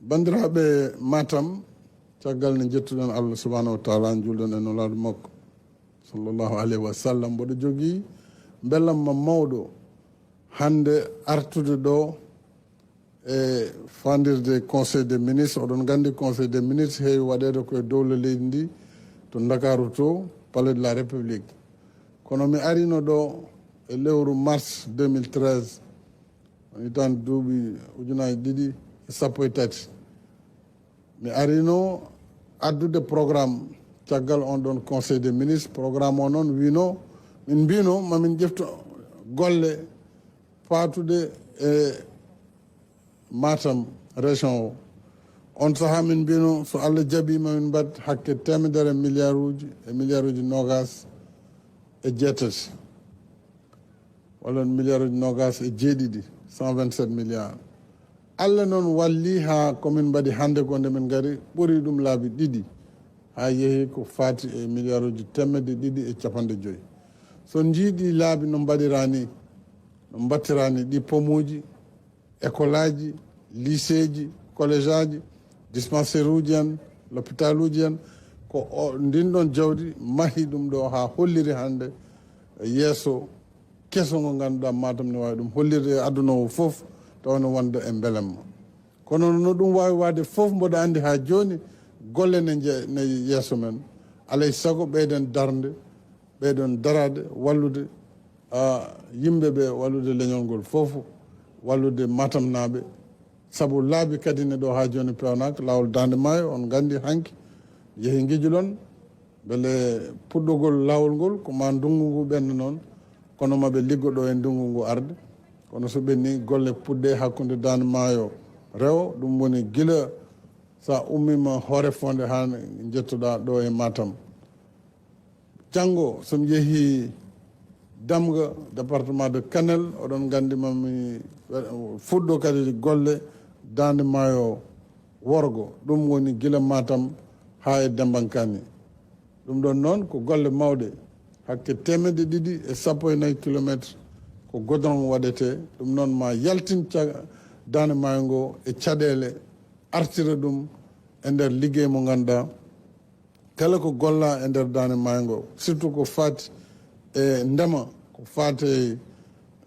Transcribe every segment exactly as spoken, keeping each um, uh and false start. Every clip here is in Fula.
Banndiraaɓe Matam, caggal nde njettuɗen Allah subhanahu wa taala, njuulɗen e nulaaɗo makko sallallahu alayhi wa sallam, mboɗo jogii mbelamma mawɗo hannde artude ɗo e faandirde Conseil des ministres. Oɗon nganndi Conseil des ministres heewi waɗeede ko e dowla leydi ndi, to Ndakaaru to Palais de la République. Kono mi arino ɗo e lewru mars deux mille treize, on hitaande duuɓi ujunaaji ɗiɗi e sappo e tati. Mi arino addude programme caggal on ɗon Conseil des ministres. Programme o noon wino, min mbino mamin ƴefto golle paatuɗe e Matam région o. On sahaa min mbino so Allah jaɓi mamin mbaɗ hakke temedere milliard uji e milliard uji nogas e jeetati, walla milliard uji nogas e jeeɗiɗi, cent vingt-sept milliards. Allah noon walli haa ko min mbaɗi hannde ko nde min ngari ɓuri ɗum laabi ɗiɗi, haa yehi ko faati e milliard uji temedde ɗiɗi e capanɗe joyi. So on njii ɗi laabi no mbaɗira ni, no mbattira ni, ɗi pomuuji, école aji, lycée ji, collège aji, dispensaire uji en, l'hôpital uji en, ko o, ndin ɗon jawdi mahi ɗum ɗo haa holliri hannde yeeso keso ngo ngannduɗaa Matam ne waawi ɗum hollirde e aduna o fof, tawa ne wonda e mbelamma. Kono no ɗum waawi waade fof, mboɗo anndi haa jooni golle ne nje-, ne yeeso men. Alay sago ɓeyden darnde, ɓeyden daraade, wallude, a, yimɓe ɓe, wallude leñol ngol fof, wallude Matamnaaɓe. Sabu laabi kadi ne ɗo haa jooni peewnaaka, laawol Daande Maayo, on nganndi hanki, yehi ngijulon, mbele puɗɗogol laawol ngol, ko ma ndunngu ngu ɓenna noon, kono maɓe liggo ɗo e ndunngu ngu arde. Kono so ɓenni, golle puɗɗe hakkunde Daande Maayo rewo, ɗum woni gila sa ummima Hoore Fonde haa njettoɗaa ɗo e Matam. Janngo, so mi yehii Damga, département de Kanel, oɗon nganndi mami fuɗɗo kadi golle Daande Maayo worgo. Ɗum woni gila Matam haa e Dembankani. Ɗum ɗon noon ko golle mawɗe, hakke teemedde ɗiɗi e sappo e nayi kilometre ko goudron waɗetee. Ɗum noon ma yaltin ca-, Daande Maayo ngo e caɗeele, artira ɗum e nder liggey mo ngannduɗaa kala ko golla e nder Daande Maayo ngo, surtout ko faati e ndema, ko faati e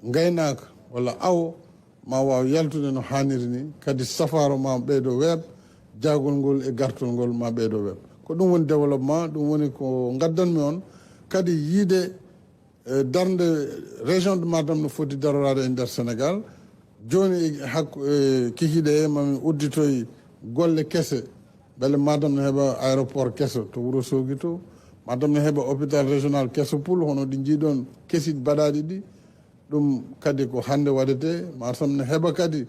ngaynaaka walla awo, ma waaw yaltude no haaniri ni, kadi safaaro ma ɓeydo weeɓ, jaagol ngol e gartol ngol ma ɓeydo weeɓ. Ko ɗum woni développement, ɗum woni ko ngaddanmi on, kadi yiide, e, darnde région de Matam no foti daroraade e nder Sénégal. Jooni e hakku-, e, kikiiɗe he mami udditoy golle kese, mbele Matam no heɓa aéroport keso to Wuro Soogi to, Matam no heɓa hôpital régional keso Pool, hono ɗi njiiɗon kesiɗi baɗaaɗi ɗi. Ɗum kadi ko hannde waɗetee. Matam no heɓa kadi,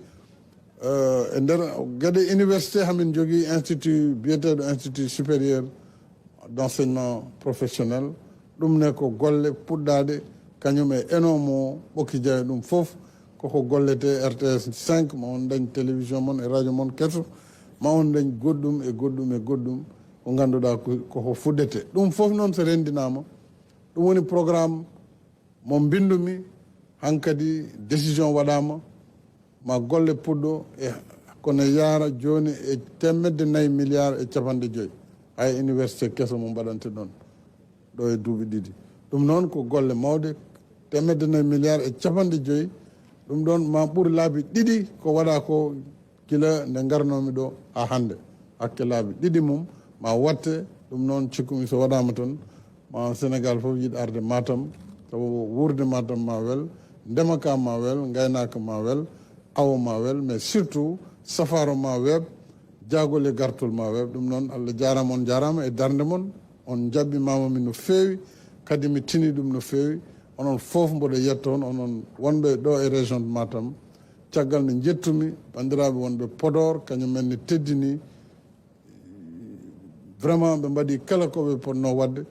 eh, e nder geɗe université, hamin njogii institut biyeteeɗo Institut supérieur d'enseignement professionnel. Ɗum ne ko golle puɗɗaaɗe, kañum e eno mo ɓokki jawe ɗum fof, koko golletee. R T S cinq, ma on dañ télévision mon e radio mon keso, ma on dañ goɗɗum e goɗɗum e goɗɗum ko ngannduɗaa ko, koko fuɗɗetee. Ɗum fof noon so renndinaama, ɗum woni programme mo mbinndumi, hankadi décision waɗaama, ma golle puɗɗo e, kono yaara jooni e teemedde nayi milliard e capanɗe joyi. Hay université keso mo mbaɗante ɗon ɗo e duuɓi ɗiɗi. Ɗum noon ko golle mawɗe, teemedde nayi milliard e capanɗe joyi. Ɗum ɗon ma ɓur laabi ɗiɗi ko waɗa ko gila nde ngarnoomi ɗo haa hannde. Hakke laabi ɗiɗi mum ma watte. Ɗum noon cikkumi so waɗaama tan, ma Sénégal fof yiɗ arde Matam, sabu wuurde Matam ma wel, ndema ka ma wel, ngaynaaka ma wel, awo ma wel, mais surtout safaaro ma weeɓ, jaagol e gartol ma weeɓ. Ɗum noon, Allah jaaraama, on jaaraama e darnde mon. On njaɓɓimaama mi no feewi, kadi mi tini ɗum no feewi. Onon fof mboɗo yetto on, onon wonɓe ɗo e région de Matam. Caggal nde njettumi banndiraaɓe wonɓe Podor, kañum en ne teddini. Vraiment, ɓe mbaɗi kala ko ɓe potnoo waɗde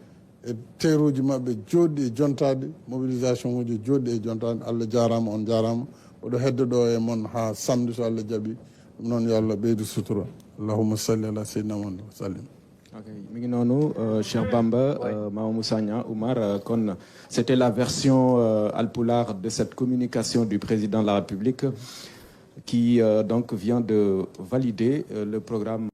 e teeruuji maɓɓe jooɗɗi e jontaaɗi, mobilisation uji jooɗɗi e jontaaɗi. Allah jaaraama, on jaaraama. Oɗo heddo ɗo e mon haa samedi, so Allah jaɓi. Ɗum noon, yo Allah ɓeydu sutura. Allahumma salli ala sayyidina Muhammad wa sallim. Ok, mi ngi noonu, euh, Cheikh Bamba, euh, Mama Moussa Niang, Oumar, euh, kon, c'était la version, euh, alpulaar de cette communication du président de la République. qui euh, donc vient de valider euh, le programme